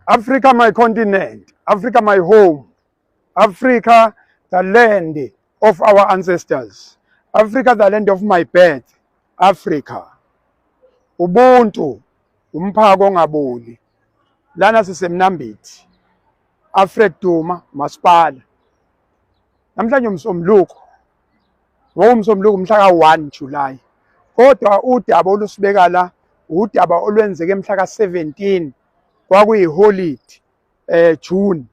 Africa my continent, Africa my home, Africa the land of our ancestors, Africa the land of my birth, Africa. Ubuntu umphako ongaboli. Lana siseMnambithi. Alfred Duma Masipala. Namhlanje umsombuluko. Ngowumsombuluko mhla ka-1 July. Kodwa udaba olusibeka la udaba olwenzeke mhla ka-17 kwakuyiholidi June.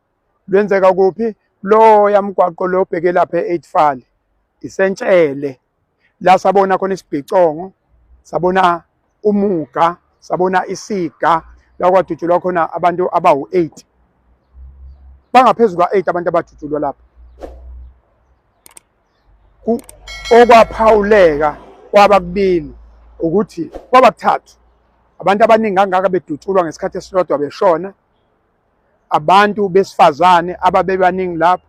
Lwenzeka kuphi? Lo yamgwaqo lo obheke lapha e-8 Isentshele. La sabona khona isibhicongo, sabona umuga, sabona isiga la kwadutshulwa khona abantu abawu-8. Bangaphezu kwa-8 abantu abadutshulwa lapha. Okwaphawuleka kwaba kubili ukuthi kwaba kuthathu abantu abaningi kangaka bedutshulwa ngesikhathi esisodwa beshona, abantu besifazane ababebaningi lapho,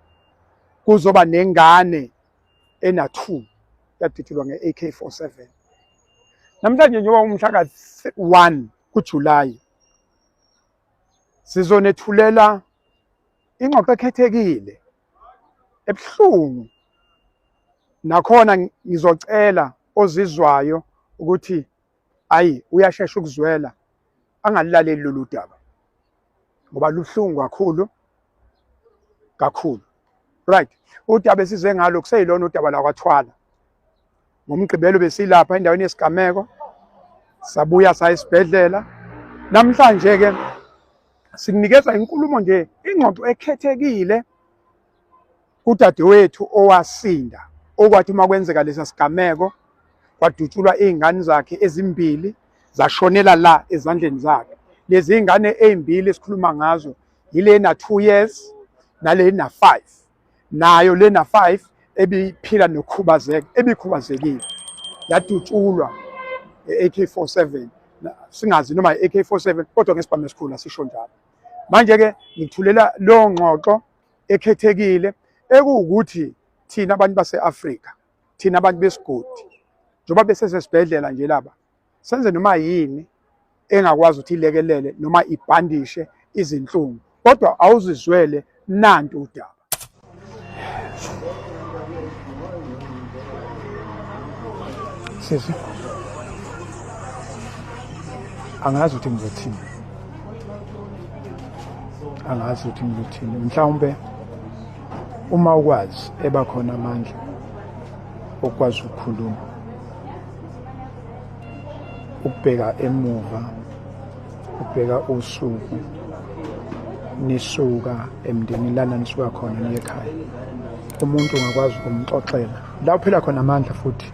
kuzoba nengane ena-2 yadutshulwa nge-AK-47. Namhlanje njengoba umhla ka-1 kuJulayi sizonethulela ingxoxo ekhethekile ebuhlungu, nakhona ngizocela ozizwayo ukuthi ayi uyashesha ukuzwela angalilaleli lolu daba ngoba luhlungu kakhulu kakhulu. Right, udaba esize ngalo kuseyilona udaba lakwaThwala. Ngomgqibelo besilapha endaweni yesigameko, sabuya saya esibhedlela. Namhlanje ke sikunikeza inkulumo nje, ingxoxo ekhethekile kudadewethu owasinda, okwathi uma kwenzeka lesa sigameko kwadutshulwa iy'ngane zakhe ezimbili zashonela la ezandleni zakhe. Lezi ngane ey'mbili esikhuluma ngazo yilena 2 years nalena 5. Nayo lena 5 ebiphila nokhubazeka, ebikhubazekile, yadutshulwa nge-AK-47, singazi noma i-AK-47 kodwa ngesibhamu esikhulu asisho njalo. Manje-ke ngithulela leyo ngxoxo ekhethekile ekuwukuthi thina abantu base-Afrika, thina abantu besigodi, njengoba besesesibhedlela nje laba, senze noma yini engakwazi ukuthi ilekelele noma ibhandishe izinhlungu, kodwa awuzizwele nantu udaba. Sisi, angazi ukuthi ngizothini, angazi ukuthi ngizothini. Mhlawumbe uma ukwazi eba khona amandla okwazi ukukhuluma, ukubheka emuva, ubheka usuku nisuka emndenini lana nisuka khona niye ekhaya, umuntu ungakwazi ukumxoxela la uphila khona amandla futhi,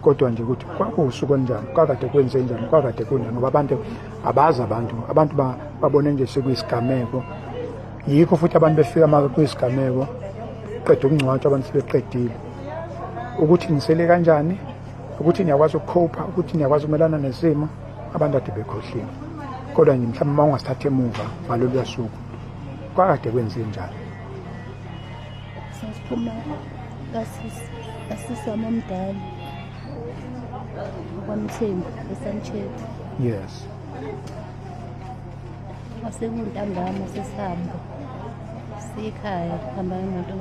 kodwa nje ukuthi kwakuwusuku olunjani, kwakade kwenze njani, kwakade kunjani, ngoba abantu abazi, abantu babone nje sekuyisigameko. Yikho futhi abantu befika uma kuyisigameko, qeda ukungcwatshwa abantu sebeqedile ukuthi nisele kanjani, ukuthi niyakwazi ukukhopha, ukuthi niyakwazi ukumelana nesimo, abantu ade bekhohliwe. Kodwa nje mhlawumbe uma ungasithatha emuva ngalolu suku kwakade kwenze njani? Sasiphuma kasisi wami omdala kwaMthembu eSanchet. Yes. Kwasekuntambama sesihamba sikhaya, hamba ngemoto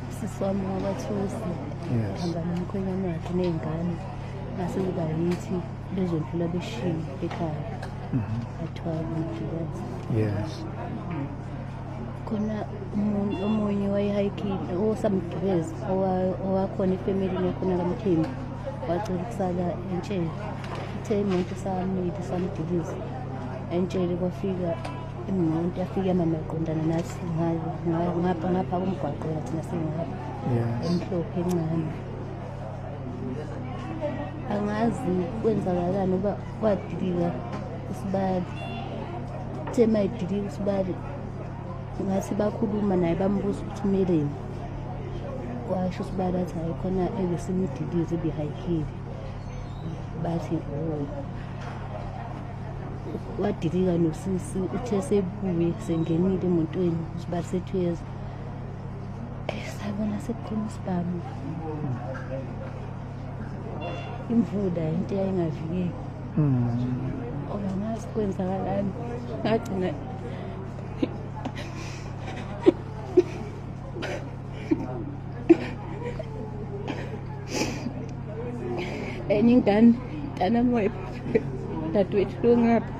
kasisi wami wakwaThusi, hamba nomkhwenyana wakhe ney'ngane, ngase kuba yithi bezondlula beshiye ekhaya. Athwala umjikazi. Yes. Khona omunye wayehayikile osamgibeza owakhona efemelini yakhona kaMthembu, wacela ukusala entshele. Ithe imoto samile samdiliza entshele, kwafika imoto yafika yama maqondana nathi ngapha ngapha komgwaqo, thina singapha, emhlophe encane. Angazi kwenzakalani uba kwadilika isibali. Uthe mayidilika isibali, ngathi bakhuluma naye bambuza ukuthi umeleni, washo isibali athi hayi khona ebesimdilize ebehayikile. Bathi oh, wadilika nosisi. Uthe sebuye sengenile emotweni isibali sethu yeza, sabona sekukhona isibhamu, imvula into eyayingavikeki. Angazi kwenzakalani, ngagcina enye ingane mntanami wayephethe dadewethu lo ngapha,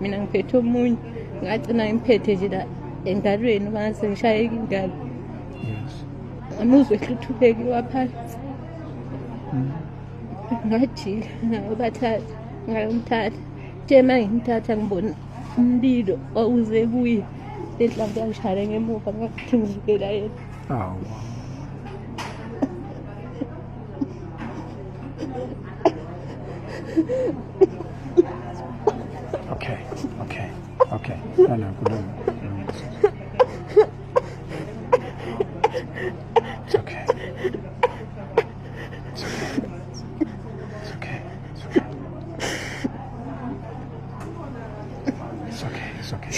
mina ngiphethe omunye, ngagcina ngimphethe nje la engalweni uma ngase ngishayeke ingalo. Ngamuzwa ehluthuleka iwa phansi. Ngajika ngayobathatha, ngayomthatha. Kuthe uma ngimthatha ngibona umlilo wawuze kuye, le nhlamvu yangishaya ngemuva ngathi ngivikela yena. Awu. Okay, okay, okay. No, no, kulungile. It's okay. It's okay. It's okay. It's okay. It's okay. It's okay.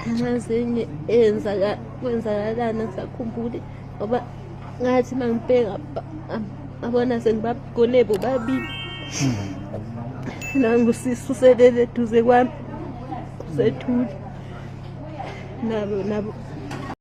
Angazi enye eyenzaka kwenzakalani ngisakhumbuli ngoba ngathi uma ngibheka ngabona sengibagone bobabili. Nangu usisi uselele eduze kwami, usethule nabo nabo.